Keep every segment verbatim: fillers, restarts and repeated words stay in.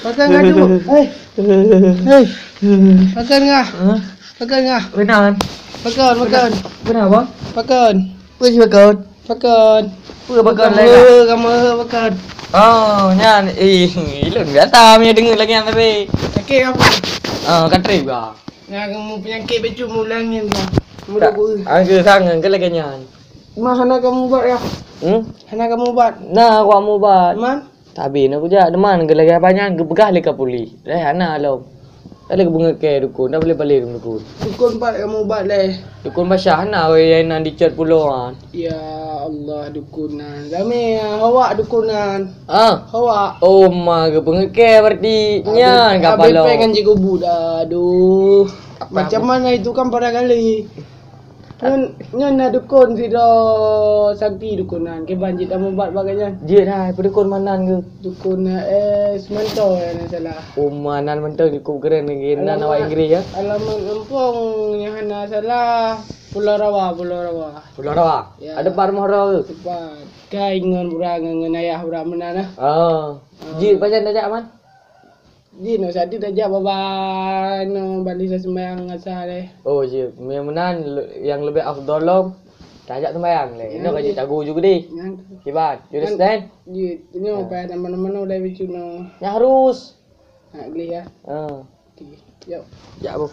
Pakon ngah tu? Hei. Hei. Pakon ngah? Hah? Pakon ngah? Beuna kan? Pakon, pakon. Beuna apa? Pakon. Peue sih pakon? Pakon. Peue pakon lé, Kak? Kamoe, kamoe pakon. Oh, nyan. Eh, ilôn biasa meunyo deungoe lagèe nyan tapi. Sakét apa? Ah, ka trép ka. Nah, kamoe peunyakét bacut mulang nyan ka. Mudah. Angke sangat ke lagèe nyan. Ma hana kamoe ubat ya? Hmm? Hana kamoe ubat? Nah, aku kamoe ubat. Man? Tapi na kujak, teuma geulagèe apa nyan geupeugah lé ka puléh. Lé hana lom. Ka lé geupeungeuet keu dukon, dak boleh balek dukon. Dukon pat kamoe ubat lé. Dukon Basyah na weh nyang nan dicot pulo nyan. Ya Allah, dukon nan. Ramé, ah, hawak dukon nan. Ah. Hawak. Oh, ma geupeungeuet keu berarti nyan ka paloe. Abéh pèng kan jigubu dah. Aduh. Macam mana itu kan pada kali. Nyan, nyan na dukon sidroe sakti dukon nan. Kiban jeuet tamubat bak gobnyan. Jeuet hai, peue dukon manan geuh? Dukon, eh, Semanto nyang na salah. Oh, manan mantong cukup keren lagi. Nan awak Inggris ya. Alamat gampông nyang hana salah. Pulau Rawa, Pulau Rawa. Pulau Rawa? Ya. Ada bar moh Rawa geuh? Tepat. Kai ngon urang, ngon ayah urang meunan lah. Oh. Ah. Jeuet pajan tajak, Man? Jinoe sapeue tajak baba inoe bak lé sembahyang asa lé. Oh, jeuet. Meunyo meunan, le-, nyang leubeh afdol lom, tajak sembahyang lé. Inoe ka jeuet tagu ju geudeh. Kiban, you understand? Jeuet. Nyoe payah manoe-manoe lé bacut nyoe. Nyan harus. Hak gleh ya. Ah. Oke. Yuk. Jak, Bu.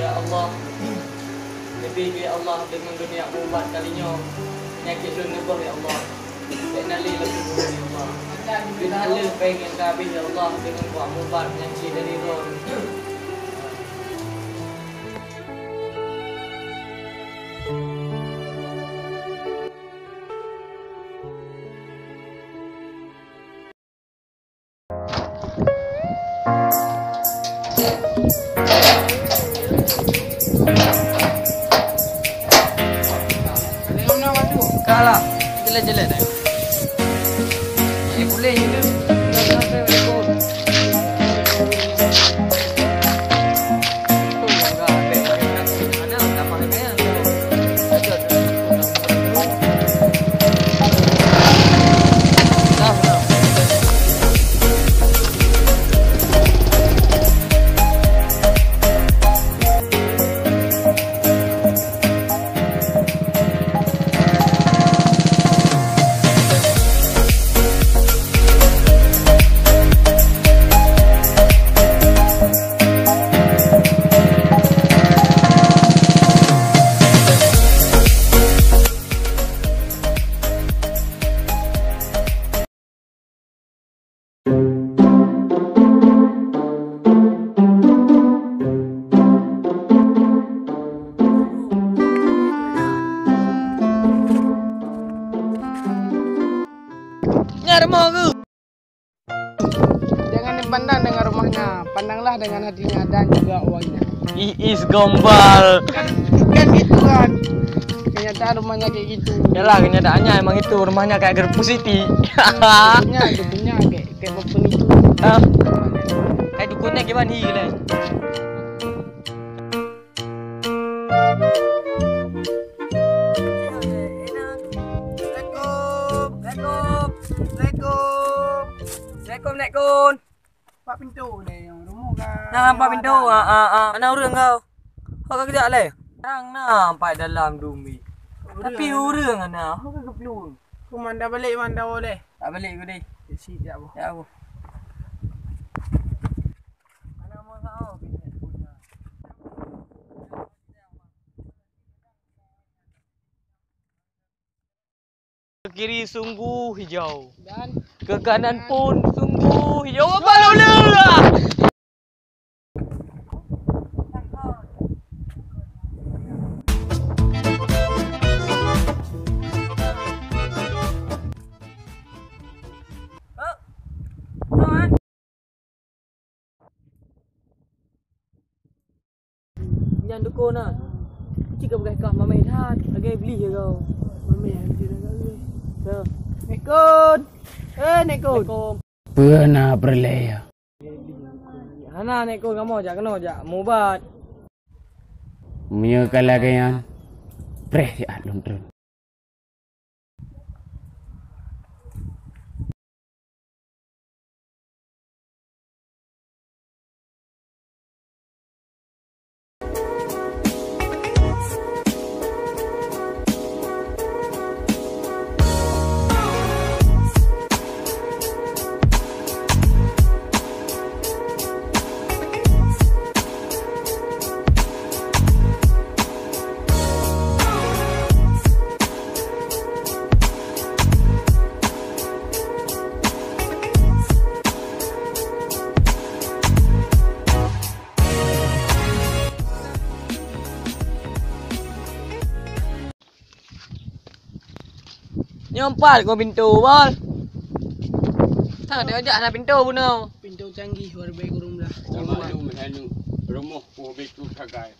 Ya Allah, leubeh ya Allah deungon dunia mubat kali nyoe. Peunyakét lôn neuboh ya Allah. Bèk na lé lôn tuboh ya Allah. Bèk na lé pèng nyang ka habéh ya Allah deungon buah mubat nyang cit dari droe. Kalah, jelek-jelek dah. Eh, boleh je tu. Nyan rumoh ku. Jangan dipandang dengan rumahnya, pandanglah dengan hatinya dan juga uangnya. Iis gombal. Kan, kan gitu kan. Kenyataan rumahnya kayak gitu. Yalah, kenyataannya emang itu, rumahnya kayak Garpu City. Dukunnya, dukunnya kayak, kayak Bapun itu. Ah. Eh, dukunnya gimana hi, Glenn? Assalamualaikum. Assalamualaikum. Assalamualaikum. Assalamualaikum, Nek Kun. Pak pintu deh, yang rumoh ka. Nah, pak pintu. Ah, ah, ah. Mana ureueng kau? Kau ka keujak lé? Orang nampak dalam dumi. Tapi ureueng ana, kau ka geuplueng. Kau man dah balik, man dah boleh. Tak balik kau deh. Ya, si, ya, Bu. Ya, Bu. Ke kiri sungguh hijau. Dan ke kanan pun sungguh hijau. Apa lula? Nyan dukon na. Cit ka peugah kah mamai that, lagèe Iblih ya kau. Mamai, ya. Nekon. Eh, Nekon. Peue na peureulèe ya? Hana, Nekon, kamoe jak keunoe jak mubat. Meunyoe ka lagèe nyan, preh siat lôn treun. Nyoe pat keu pintoe, Bol. Sang teuh jak na pintoe bunoe. Pintoe canggih, luar biasa kureueng blah. Sama lu meuhanu rumoh poh becut sagai.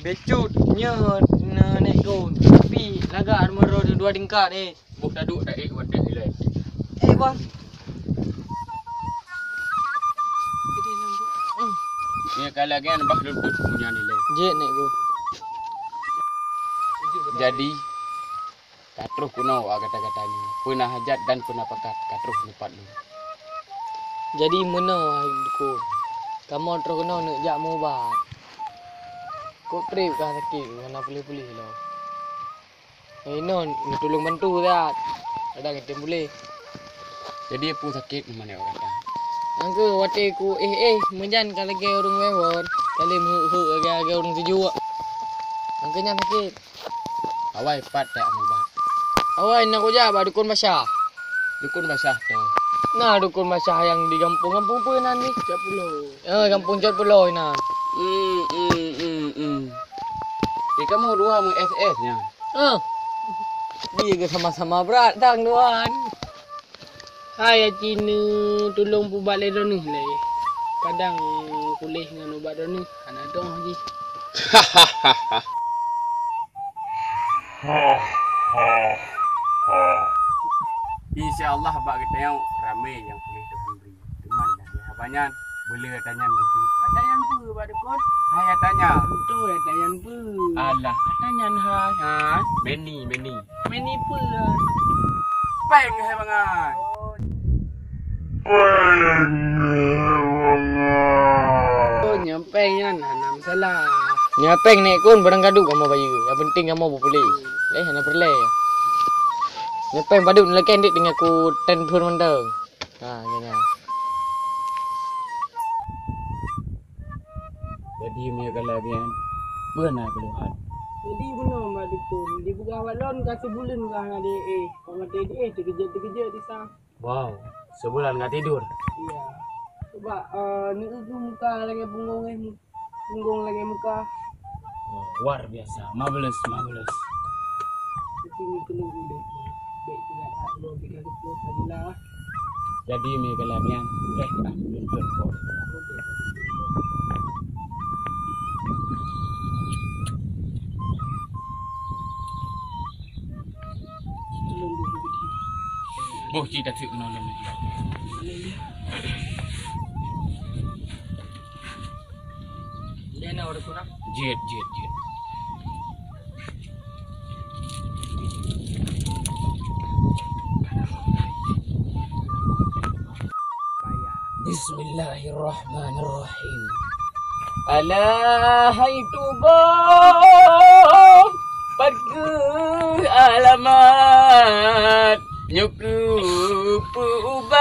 Becut nyoe na Nekon, tapi lagak meurode dua tingkat eh. Boh taduek taék watèe ilèe. Eh, Bol. Nyoe ka lagèe nyan bah lôn peuet punya nilai. Jeuet, Nekon. Jadi, ka troh keunoe gata-gata nyoe. Peue na hajat dan peue na pakat ka troh nyoe pat lôn. Jadi meunoe hai dukon. Kamoe troh keunoe neuk jak mubat. Kok trép ka sakét hana puléh-puléh lom. Inoe neutulông bantu that. Kadang item puléh. Jadi peue sakét nyoe gata? Angkeu watèe ku éh-éh meujan ka lagèe ureueng wéwon, ka lé meuheuek-heuek lagèe-lagèe ureueng sijuek. Angkeu nyan sakét. Awai pat tajak mubat? Awai na kujak bak dukon Basyah. Dukon Basyah toh? Na dukon Basyah nyang di gampông, gampông peue nan jih? Cot Pulo. Eh, gampông Cot Pulo inan. Hmm, hmm, hmm, hmm. Di kamoe dua meu-S S nyan. Ah. Dia ke sama-sama brat dang tuan. Hai Acine, tulông peubat lé droeneuh lé. Kadang puléh ngon ubat droeneuh hana dong jih. Insya Allah bak geutanyoe ramé nyang puléh Tuhan bri. Teuma lagèe haba nyan, beuleueh ata nyan beujeuet. Ata nyan peue, Pak Dukon? Hai ata nyan. Beutôi ata nyan peue? Alah, ata nyan hai. Ha? Meni, Meni. Meni peue? Péng hai bangai. Oh. Péng hai bangai. Oh, nyan péng nyan hana masalah. Nyan péng Nek Kun, barang ka duek kamoe bayeue. Nyang penting kamoe beupuléh. Lé hana peureulèe. Nyan péng padub neulakèe dek teungoh ku transfer mantong. Ha, nyan, nyan. Jadi, meunyoe ka lagèe nyan, peue na keuluhan? Jadi, bunoe, Mak Dukon, dipeugah bak lôn ka sibuleuen ka hana di-éh, ka maté di-éh, teukeujot-teukeujot desya. Wow, sibuleuen ka tidur? Iya. Coba, eh, neueu muka lagèe punggong éh, punggong lagèe muka. Oh, luar biasa. Mabulus, mabulus. Jadi, meunyoe ka lagèe nyan, eh, ka lôn. Boh, cit tasek keunoe lom. Jeuet, jeuet, jeuet. Bismillahirrahmanirrahim. Alah hai tuboh, pat kheueh alamat, nyoe keu peuubat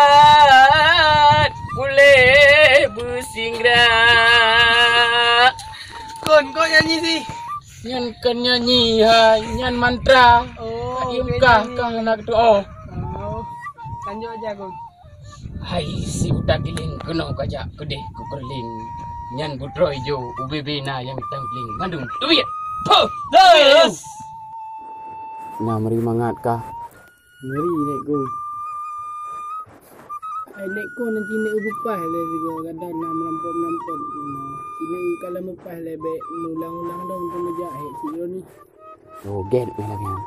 puléh beusingra. Kon, kon nyanyi sih. Nyan kon nyanyi hai, nyan mantra. Oh, Im kah, kah anak tu oh. Oh, lanjut aja, Kon. Hai si utak giling keunoe kajak keudeh ku keureuling. Nyan butroe ijo ubé-bé na nyang tangkling mandum tubiet. Poh! Yes! Na meuri mangat kah? Ngeri Nek Ko. Ai Nek Ko nan cinek beupah lé sigoe gadan na meurampok-meurampok. Cinek ka lheueh meupah lé bèk meulang-ulang dong keu meujak hek sidroe ni. Oh, gét mé lagèe nyan.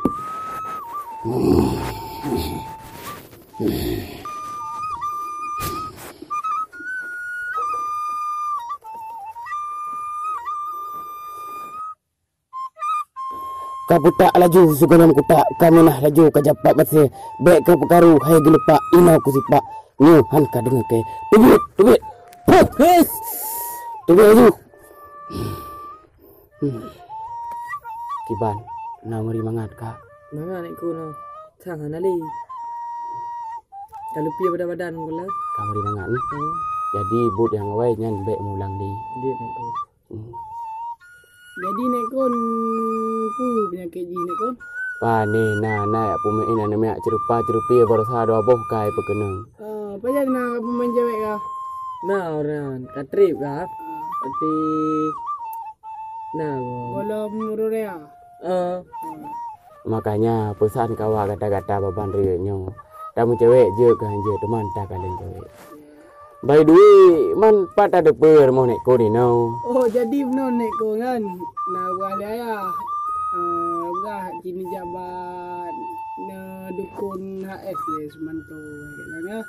Ka putak laju sigohlom kutak, ka meunah laju ka japak maté, bèk ka peukaru hai geulupak inoe kusipak, nyoe han ka deungoe kèe. Teubiet, teubiet. Huh, his. Teubiet laju. Hmm. Kiban, na meuri mangat, Kak? Mangat, Nek Ko, na. Sang hana lé. Ka leupie badan-badan, Nek Ko, lah. Ka meuri mangat, ni? Hmm. Jadi, buet nyang awai nyan bèk meulang lé. Jeuet, Nek Ko. Hmm. Jadi, Nek Ko, peue peunyakét jih, Nek Ko? Pane na, na jak peumaén aneuk miet ceurupa-ceurupi baroesa dua boh kai peukeunong. Ah, pajan na ka peumaén cewek ka? Na, orang ka trép ka. Ah. Tapi na go. Golom Rorea. Ah. Ah. Makanya peusan kawa gata-gata babah riet nyoe. Tameucewek jeuet keu han jeuet, teuma takalon cewek. By the way, man pat tadeungoe rumoh Nek Ko ninoe? Oh, jadi bunoe Nek Ko nyan na ubah lé ayah. Eh, ubah jih neujabat neudukon H S lé Sumanto, kan, ya?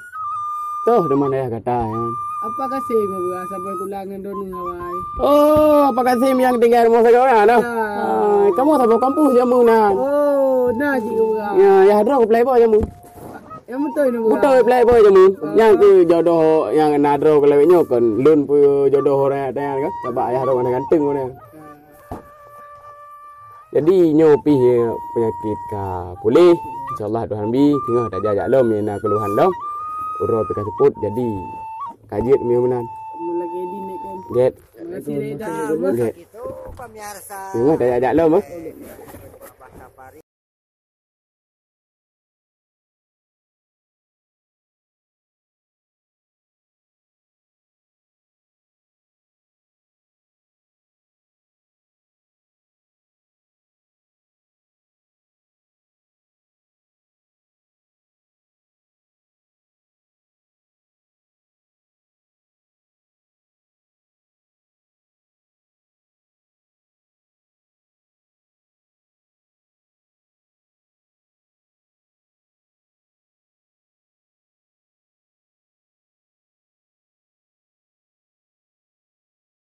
Toh, deungon ayah gata, ya. Apa kasih meubeuah saban kula ngon droeneuh awai? Oh, apa kasih nyang tinggai rumoh sagoe na, nah? Ya. Ah, kamoe saboh kampus jameun na. Oh, na cit meubeuah. Ya, ya droe playboy jameun. Nyang beutôi ni, Bang. Beutôi, playboy jameun. Ah. Nyang keu jodoh nyang na droe keu lawét nyoe kon lôn peue jodoh orang nyan kan. Sabab ayah droe mana ganteng mana. Ah. Jadi nyoe pih peunyakét ka puléh. Insyaallah Tuhan bi teungoh tajak-jak lom nyang na keuluhan lom. Uroe pih ka seupôt jadi ka jeuet meunan. Kamu lagi di nek kan? Jeuet. Terima kasih, Reda. Jeuet. Teungoh tajak-jak lom ah.